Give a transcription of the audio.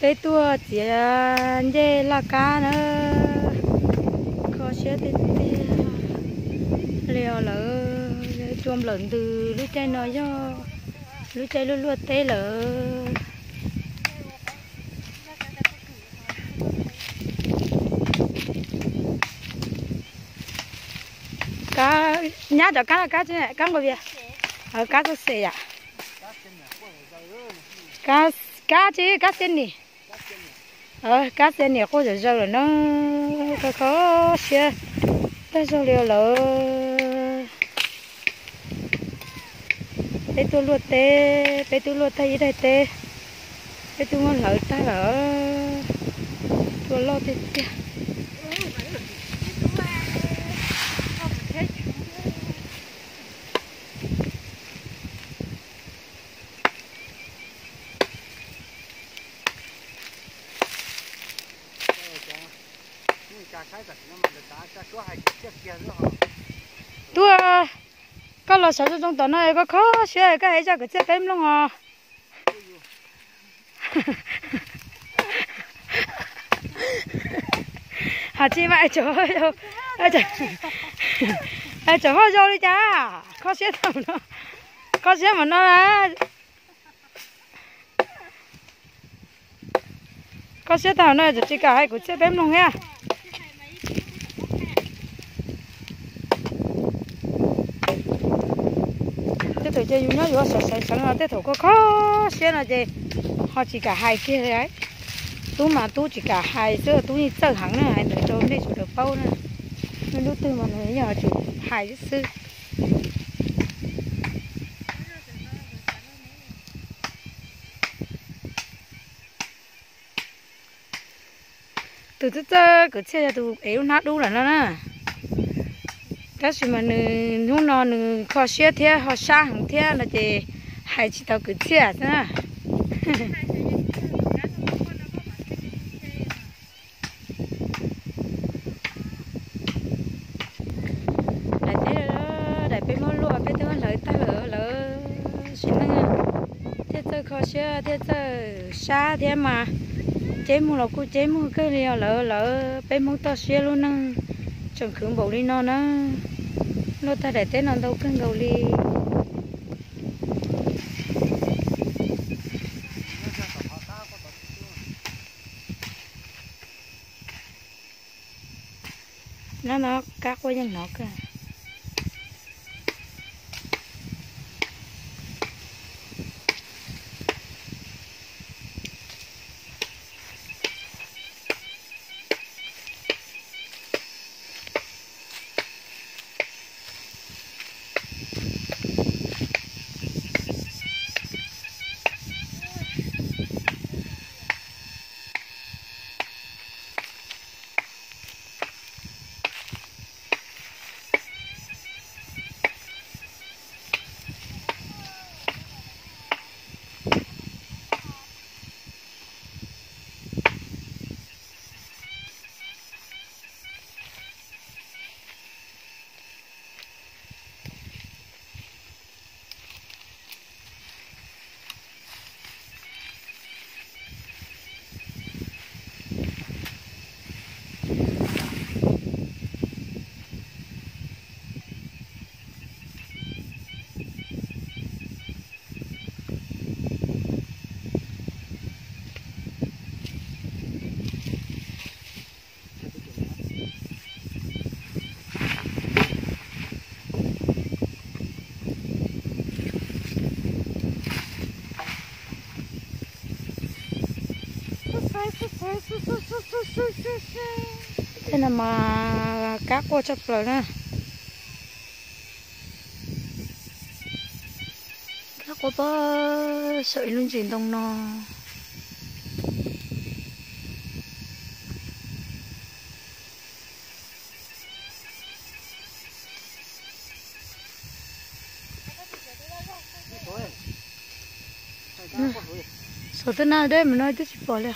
Peb tuaj txiav ncej laj kab na, kho siab tiag tiag li os lawm. Tua nplawm ntws lub caij no yog lub caij luaj luaj teb lawm. Kab, nyab cov kab no kab tsi, kab nqus vias, kab txoj xes yam, kab tsi, kab xiab nis, kab xiab nis quaj zom zaws lawm na, kho kho siab tag zog li lawm. Peb tuaj luaj teb, peb twb luaj tag ib daim teb, peb twb muab hlawv tag lawm, tua loj tiag tiag. Tuaj, koj los sawv zoo zoo tom no koj kho siab koj hais zaj kwv txhiaj peb mloog os. Has tsis mas, tseem hoj zoo li cas, kho siab thaum no, kho siab mas no na. Kho siab thaum no tseem tsis kam hais kwv txhiaj peb mloog thiab. Tej thaum ces yus nyob yus sawv sawv no, tej thaum kho kho siab no ces ho tsis kam hais kiag li. Tub mas tub tsis kam hais xwb, tub yeej txawj heev na, hais ntawd rau nej sawv daws paub na. Nws lub twg mas nws yeej yuav tsum hais xwb. Tus txawj txawj kwv txhiaj yog tus ev lub hnab dub lawm no na. Tab sis mas nws hnub no nws kho siab thiab ho sab heev thiab no ces hais tsis tau kwv txhiaj xwb na. Daim teb, daim peb muab luaj peb twb muab hlawv tag lawm, lawv sim neej thiaj txawj kho siab thiaj txawj sab thiab mas. Ceb muag los kuj ceb muag kawg li os lawv, lawv peb Hmoob toj siab lub neej tseem khwv npaum li no na. Luaj tag daim teb no ntau kawg nkaus li. No no, kab quaj yeej hnov kawg. Tej no mas kab quaj tshaj plaws na. Kab quaj pab saum ib lub ntsis ntoo no. Saum tej no deb mus no twb tsis pom li.